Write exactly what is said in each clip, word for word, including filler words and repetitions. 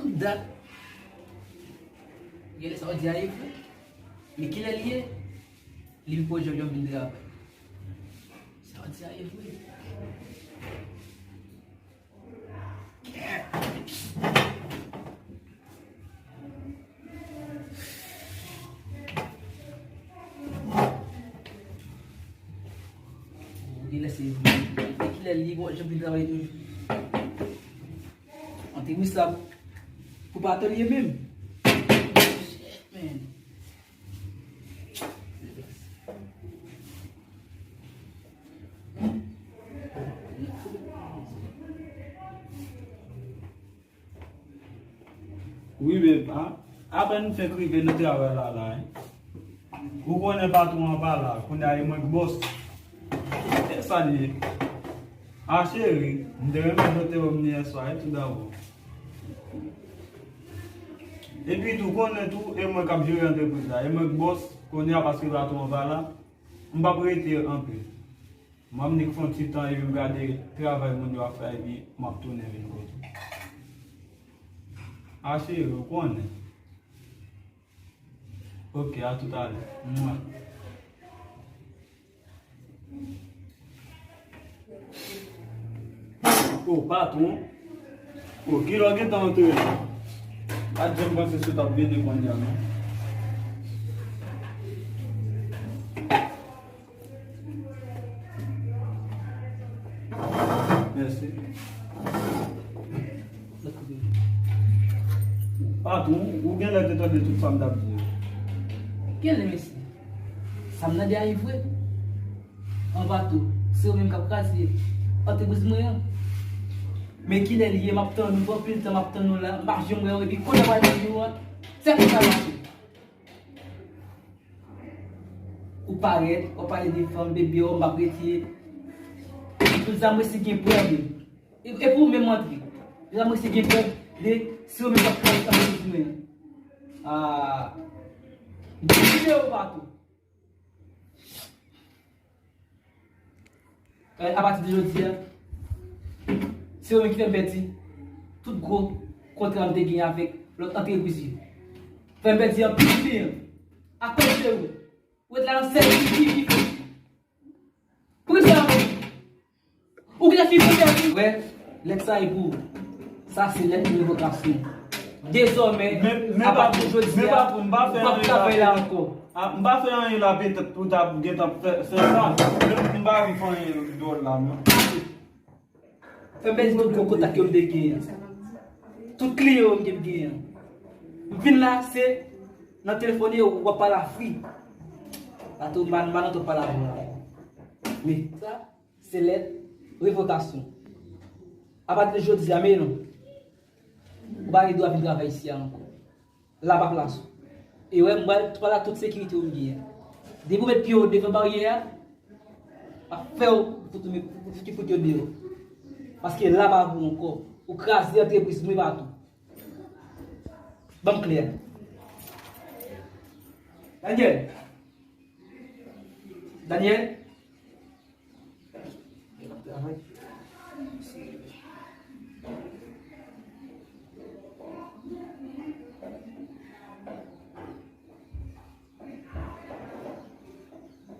Tout dat. Genlè sa w di a e vre. Men kilè l ye? Li poko janm vin travay. Sa w di a e vre. Genlè se vre. Kilè l ye? Poko janm vin travay toujou. Antre wi sa pou pa atèlye menm. Shit, man. Wi, men, a, apèn m fèk rive nan travay la, la, hein. Ou konnen patwon an pa la, kounye a e mwen k bòs. E sa l ye? A cheri, m te renmen note w m yè swa, e tou dabò. Epi tou, konnen tou, e mwen k ap jere antrepriz la, e mwen k bòs, kounye a paske patwon an pa la, m p ap rete anpil. M ap nik fè yon ti tan epi m gade travay moun yo ap fè epi m ap tounen vin kote w. A cheri, ou konnen. Ok, a toutalè. Mwen. O, patwon. O, kilè w gentan antre la? Pa t janm panse si w t ap vini kounye a, non. Mèsi. Patwon, ou genlè te tande tout sa m t ap di yo. Genlè, mesye. Sa m tande a e vre. Anba tou, se ou menm k ap kraze antrepriz mwen an. Men kilè l ye, m ap tann ou, anpil tan m ap tann ou la, m pa janm wè w, epi kounye a w al tann ou an, se konsa l mache. Ou parèt, w ap pale de fanm, bebe, w m ap rete. Tout sa, mwen si gen prèv. E, e pou ou menm antre. Tout sa, mwen si gen prèv de si ou menm k ap kraze antrepriz mwen an. Ah. M di videyo patou. Apati de jodi a, se yo menm ki fè m pèdi tout gwo kontra m te gen avèk lòt antrepriz yo. Fè m pèdi anpil kliyan akoz de ou. Ou ret la nan sèl ki, ki, ki. Poukisa? Ou gentan fin pèdi. Wè, lèt sa e pou ou. Sa se lèt revokasyon. Dezòmè, apati de jodi a, ou p ap travay la ankò. Ah, m pa fè anyen la petèt pou w ta gentan fè, fè sa. M pa vin fè anyen dwòl la, non. Fè m pèdi tout gwo kontak yo m te genyen. Tout kliyan yo m te genyen. M vin la, se nan telefòn yo w ap pale a fri. Patou, m pa nan twòp pale avè w la. Men sa, se lèt revokasyon. Apati de jodi a, men non. Ou pa gen dwa vin travay isi a ankò. La pa plas ou. E wè, m pral, pral tout sekirite w m genyen. Depi w met pye w devan baryè a, m ap fè w fout, fout, fout yo deyò. Paske la pa pou ou ankò. Ou kraze antrepriz mwen patou. Ban m klè a. Daniel. Daniel.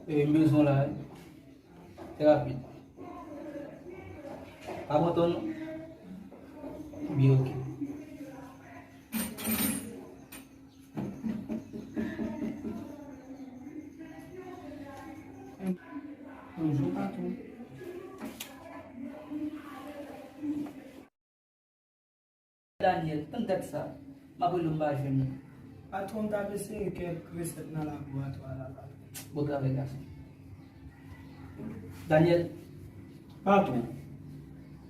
E, m bezwen w la, wi. Trè rapid. Pa pran tan w non. Byen, oke. Bonjou, patwon. Daniel, tann dat sa, m ap rele w m pa jwenn ou. Patwon, m t ap eseye kèk resèt nan laboratwa la, patwon. Bon travay, gason. Daniel. Patwon.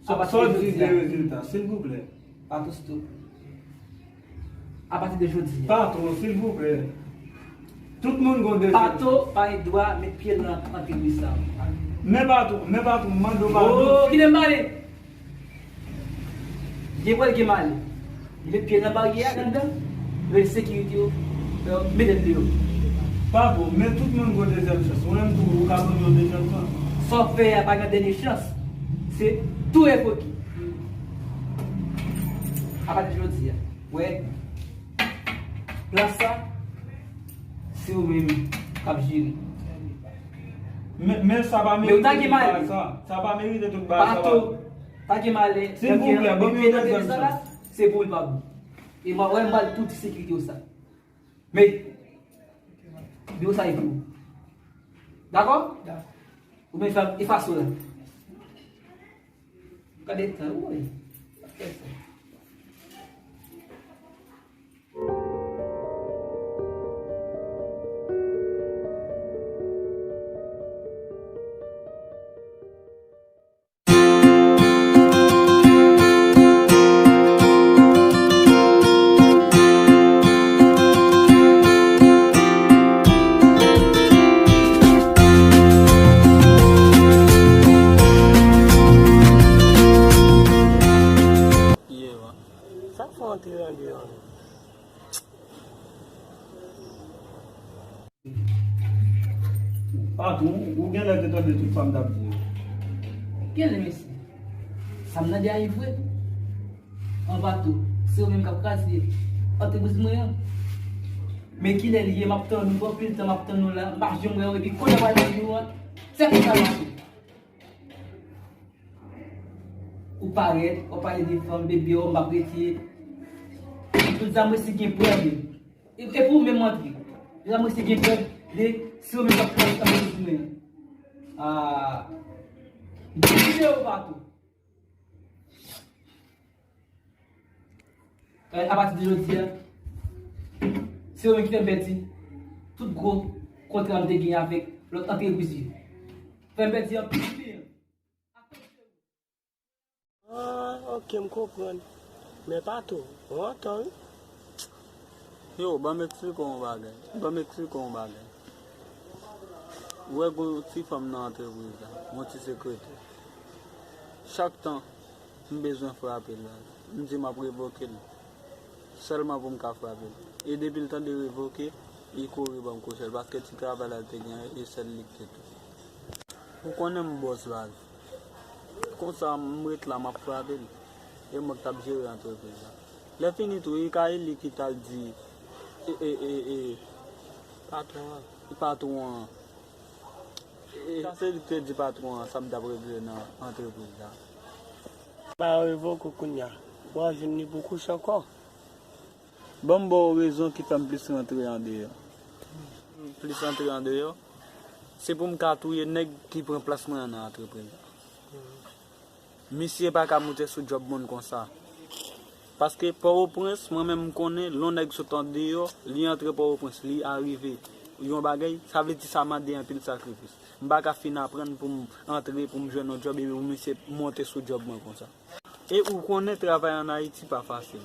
Sa w di de rezilta, silvouplè? Patwon, stop. Apati de jodi a. Patwon, silvouplè. Tout moun gon dezèm chans. Pato pa gen dwa met pye l nan antrepriz sa. Men patwon, men patwon, m mande w padon. Oh, kite m pale. Gen pral gen male. Li met pye l nan baryè a anndan, rele sekirite yo, euh, mete l deyò. Patwon, men tout moun gon dezèm chans. Ou menm tou, ou ka ban m yon dezyèm chans. Sa w fè a pa gen dènye chans. Se tou revoke. Apati de jodi a. Wè, plas sa, se ou menm k ap jere. Men, men sa pa Men ou ta merite gen tout bagay male. Sa. Sa pa merite tout bagay sa. Pato, ta gen male. Silvouplè, ban m yon lòt grenn Sa la, chans. Se pou l pa bon. E mwen, wè, m ba l tout sekirite w sa. Men, biro sa e pou ou. Dakò? Ou men fè efase w la. Gade tan, woy. Sa k fè w antre andeyò? Patwon, ou genlè te tande tout sa m t ap di yo. Genlè mesye. Sa m tande a e vre. An Pato, se ou menm k ap kraze antrepriz mwen an. Men kilè li ye, m ap tann ou, anpil tan m ap tann ou la, m pa janm wè w, epi kounye a w al tann ou an, se konsa l mache. Ou parèt, w ap pale de fanm, bebe, w m p ap rete. Tout sa m resi gen prèv li. E, e pou ou menm antre. Tout sa m resi gen prèv de si ou menm k ap pale anpil mwen. Ah. M te di ou Pato. Apati de jodi a, se ou menm ki fè m pèdi tout gwo kontra m te gen avèk lòt antrepriz yo. Fè m pèdi anpil kliyan. Ah, ok, m konprann. Men Pato, ou antò wi. Yo, ban m eksplike w yon bagay. Ban m eksplike w yon bagay. Ou wè gon ti fanm nan antrepriz la, yon ti sekretè. Chak tan m bezwen frape l la, m di m ap revoke l. Sèlman pou m ka frape l. E depi l tande revoke, li kouri ban m kouche l, paske ti travay la l te gen an, e sèl li k te tou. Ou konnen m bòs baz. Konsa, m ret la, m ap frape l. E mwen k t ap jere antrepriz la. Lè fini tou, e ka e li ki t al di, e, e, e, e, patwon an. Patwon an. E, sa se li ki te di patwon an, sa m t ap regle nan antrepriz la. Ba yo revoke w kounye a. W a jwenn li pou kouche ankò. Ban m ba w rezon ki fè m plis rantre andeyò. Plis rantre andeyò, se pou m ka touye nèg ki pran plas mwen an nan antrepriz la. Misye pa ka moute sou djòb moun konsa. Paske Pòtoprens, mwen menm m konnen, lè yon nèg sot andeyò, li antre Pòtoprens, li arive yon bagay, sa vle di sa mande anpil sakrifis. M pa ka fin aprann pou m antre, pou m jwenn yon djòb, epi pou misye monte sou djòb mwen konsa. E ou konnen travay ann Ayiti pa fasil.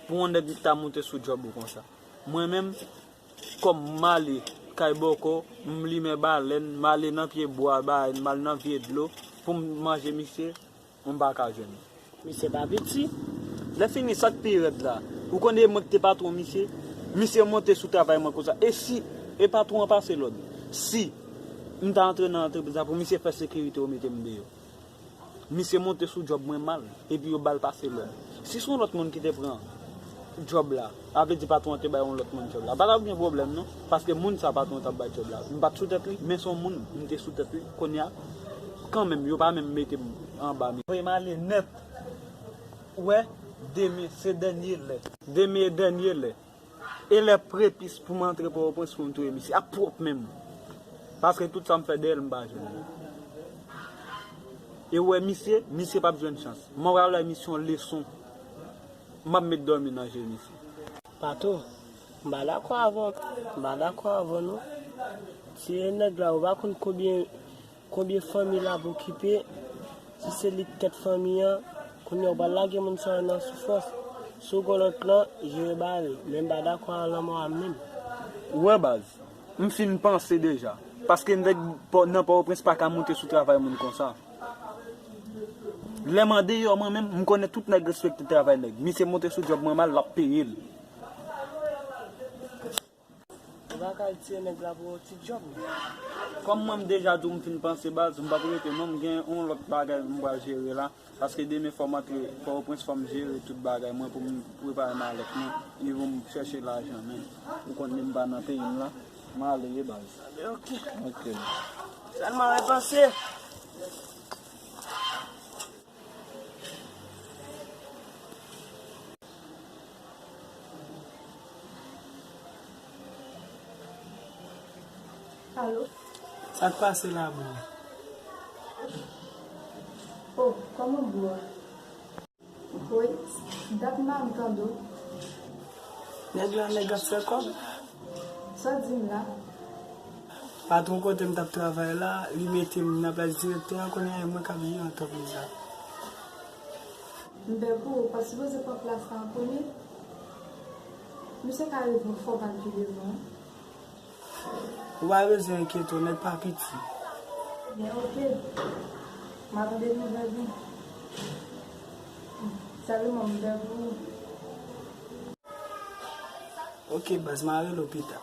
Pou yon nèg ta moute sou djòb ou konsa. Mwen menm, kòm m ale kay bòkò, m limen balèn, m ale nan pye bwa, ba, m al nan vye dlo, pou m manje misye, m pa ka jwenn li. Misye pa piti. Lè fini, sa k pi rèd la, ou konnen e mwen ki te patwon misye, misye monte sou travay mwen konsa. E si, e patwon an pase lòd, si m ta antre nan antrepriz la pou misye fè sekirite yo mete m deyò. Misye monte sou djòb mwen mal, epi yo ba l pase lòd. Si se yon lòt moun ki te pran djòb la, sa vle di patwon an te bay yon lòt moun djòb la, pa t ap gen pwoblèm non, paske moun sa patwon an t ap bay djòb la. M pa t sou tèt li, men se yon moun m te sou tèt li. Kounye a, kanmenm, yo pa menm mete m anba misye. Voye m ale nèt. Ou wè, demen se dènye lè. Demen e dènye lè. E lè prepis pou m antre Pòtoprens pou m touye misye ap pwòp menm. Paske tout sa m fè dèyè l m pa jwenn li. E ou wè misye, misye p ap jwenn chans. Mwen pral bay misye yon leson. M ap met dòmi nan je misye. Pato, m pa dakò avè w, m pa dakò avè w non. Ti nèg la, ou pa konn konbyen Konbyen fanmi l ap okipe? Si se li k tèt fanmi an, kounye a w pral lage moun sa yo nan soufrans. Si w gen lòt plan, jere ba yo, men m pa dakò a lanmò a menm. Ou wè baz, m fin panse deja. Paske nèg nan Pòtoprens pa ka moute sou travay moun konsa. Lè m andeyò mwen menm, m konnen tout nèg respekte travay nèg. Misye monte sou djòb mwen mal, l ap peye l. Ou pa ka al tiye nèg la pou yon ti djòb. Kòm mwen, m deja di w m fin panse baz, m p ap rete non, m gen yon lòt bagay m pral jere la. Paske demen fò m antre Pòtoprens, fò m jere tout bagay mwen pou m prepare malèt mwen, epi pou m chèche lajan, men ou konn li m pa nan peyi m la, m ale wi baz. Ok. Ok. Sèlman repanse. Alo? Sa k pase la, bro? Oh, kòman bro a? Wi, dat m pa janm tande w. Nèg la, nèg ap fè kòb. Sa w di m la? Patwon kote m t ap travay la, li mete m nan plas direktè a, kounye a e mwen k ap jere antrepriz la. M pè pou ou, ou pa t sipoze pran plas la an premye. Misye ka rive fò w pa t pi devan. Ou pa bezwen enkyete w, nèg pa piti. Men ok. M a tande nouvèl li. Sèlman m pè pou ou. Ok, baz, m a rele w pita.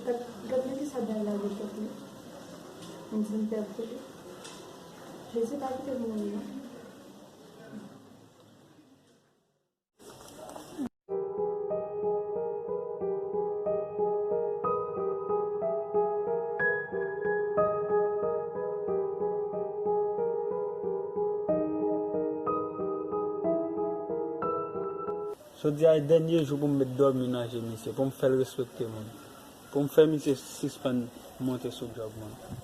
Gad, gad nan kisa bèl lage tèt li. M di m pè pou li. Jezi pa kite m mouri non. Jodi a e dènye jou pou m met dòmi nan je misye, pou m fè l respekte moun, pou m fè misye sispann monte sou djòb mwen.